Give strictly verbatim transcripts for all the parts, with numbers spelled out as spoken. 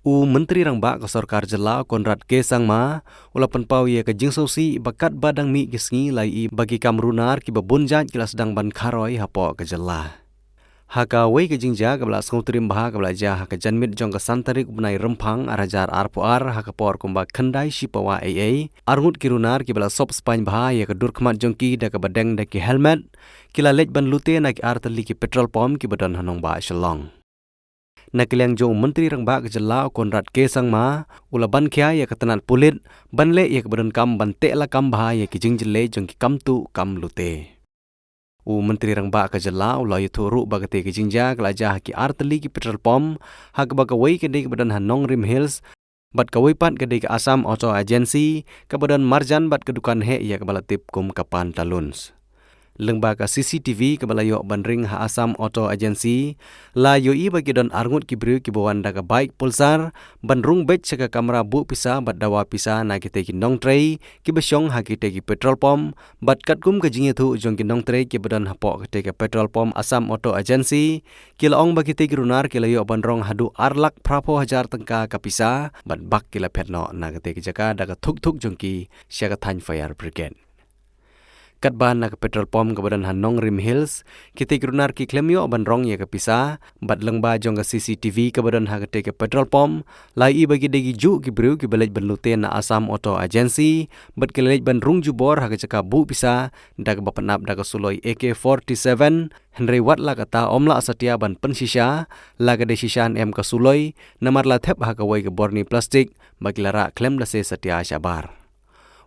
U Myntri Rangbah ka Sorkar Jylla, Conrad K Sangma, u la pynpaw ïa ka jingsngewsih ba katba dang mih ki sngi la ïohi ba ki kam runar kiba bun jait ki la sdang ban kharoi hapoh ka jylla. Ha kawei ka jingjia kaba la sngewtriem bha kaba la jia ha ka janmiet jong ka san tarik u bnai Rymphang ar hajar arphew ar ha ka por kumba khyndai shi pawa eiei, arngut ki runar kiba la sop spaiñ bha ïa ka dur khmat jong ki da kaba deng da ki helmet, ki la leit ban lute na ki artylli ki petrol pump kiba don ha nongbah Shillong. Na ka liang jong u Myntri Rangbah ka jylla, u Conrad K Sangma, u la ban khia ïa ka tnat pulit ban leh ïa kaba donkam ban teh lakam bha ïa ki jingjyllei jong ki kam tuh kam lute. U Myntri Rangbah ka jylla u la ïathuh ruh ba katei ka jingjia ka la jia ha ki artylli ki petrol pump, ha kaba kawei ka dei kaba don ha Nongrim Hills, bad kawei pat ka dei ka Assam Auto Agency, kaba don marjan bad ka dukan heh ïa kaba la tip kum ka Pantaloons. Lyngba ka C C T V kaba la ïoh ban ring ha Assam Auto Agency, la ïohi ba ki don arngut ki briew kiba wan da ka bike Pulsar ban rung beit sha ka kamra buh pisa bad dawa pisa na kitei ki nongtrei kiba shong ha kitei ki petrol pump, bad katkum ka jingïathuh jong ki nongtrei kiba don hapoh kitei ki petrol pump Assam Auto Agency, ki la ong ba kitei ki runar ki la ïoh ban rong haduh ar lak phraphew hajar tyngka ka pisa, bad bak ki la phet noh na kitei ki jaka da ka thuk thuk jong ki sha ka thaiñ fire brigade. Katba na ka petrol pump kaba don ha Nongrim Hills, kitei ki runar ki khlem ïoh ban rong ïa ka pisa, bad lyngba jong ka C C T V kaba don ha katei ka petrol pump, la ïohi ba ki dei ki juh ki briew kiba leit ban lute na Assam Auto Agency, bad ki la leit ban rung jubor ha ka jaka buh pisa, da kaba pynap da ka suloi A K forty-seven, hynrei wat la kata ym lah satia ban pynshisha, la ka dei shisha ne em ka suloi, namar la thep ha kawei ka borni plastik, ba ki la rah khlem da sei satia shabar.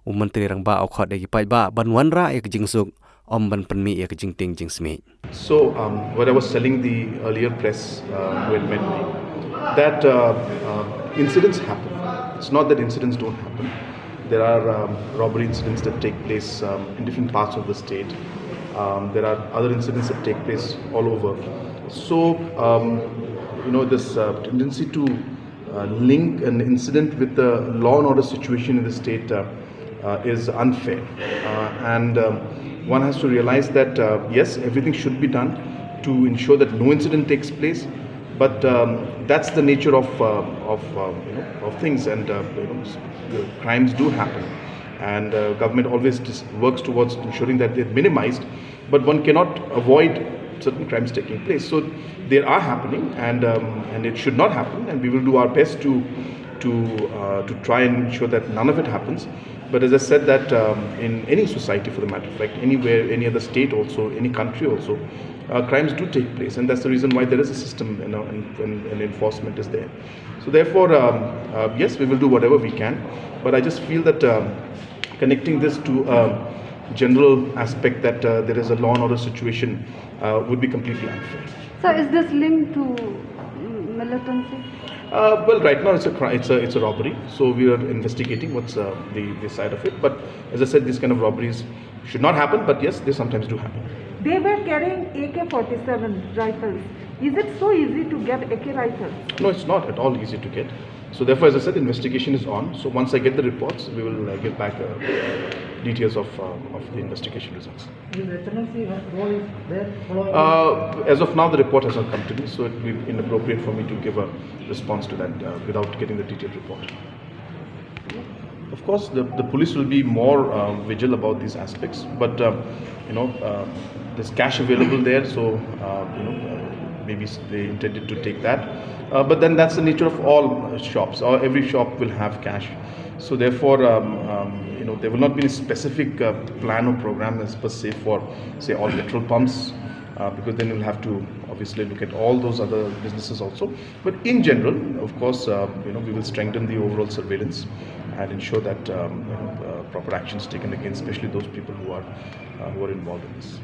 U Myntri Rangbah u khot ïa ki paidbah ban wanrah ïa ka jingsuk, ym ban pynmih ïa ka jingtieng jingsmit. So, um, what I was telling the earlier press, uh, who had met me, that, uh, uh, incidents happen. It's not that incidents don't happen. There are, um, robbery incidents that take place, um, in different parts of the state. Um, there are other incidents that take place all over. So, um, you know, this, uh, tendency to uh, link an incident with the law and order situation in the state, uh, uh, is unfair. Uh, and, um, one has to realize that, uh, yes, everything should be done to ensure that no incident takes place. But, um, that's the nature of, uh, of, uh, you know, of things, and, uh, you know, s- the crimes do happen, and, uh, government always just works towards ensuring that they're minimized. But one cannot avoid certain crimes taking place. So they are happening, and, um, and it should not happen. And we will do our best to to uh, to try and ensure that none of it happens. But as I said, that, um, in any society, for the matter of fact, anywhere, any other state, also any country, also, uh, crimes do take place, and that's the reason why there is a system, you know, and, and, and enforcement is there. So therefore, um, uh, yes, we will do whatever we can. But I just feel that, um, connecting this to a general aspect that, uh, there is a law and order situation, uh, would be completely unfair. So is this linked to, mm, militancy? Uh, well, right now it's a cri- it's a it's a robbery. So we are investigating what's, uh, the the side of it. But as I said, these kind of robberies should not happen. But yes, they sometimes do happen. They were carrying A K forty-seven rifles. Is it so easy to get A K rifles? No, it's not at all easy to get. So therefore, as I said, investigation is on. So once I get the reports, we will, uh, give back, uh, details of, uh, of the investigation results. Will H M S C role is there following? Uh, as of now, the report has not come to me, so it will be inappropriate for me to give a response to that, uh, without getting the detailed report. Of course, the, the police will be more, uh, vigil about these aspects, but, um, you know, uh, there's cash available there, so, uh, you know, uh, maybe s- they intended to take that. Uh, but then that's the nature of all, uh, shops, or every shop will have cash. So therefore, um, um, you know, there will not be a specific, uh, plan or program as per se for, say, all petrol pumps, uh, because then we'll have to obviously look at all those other businesses also. But in general, of course, uh, you know, we will strengthen the overall surveillance and ensure that, um, you know, uh, proper actions taken against, especially those people who are, uh, who are involved in this.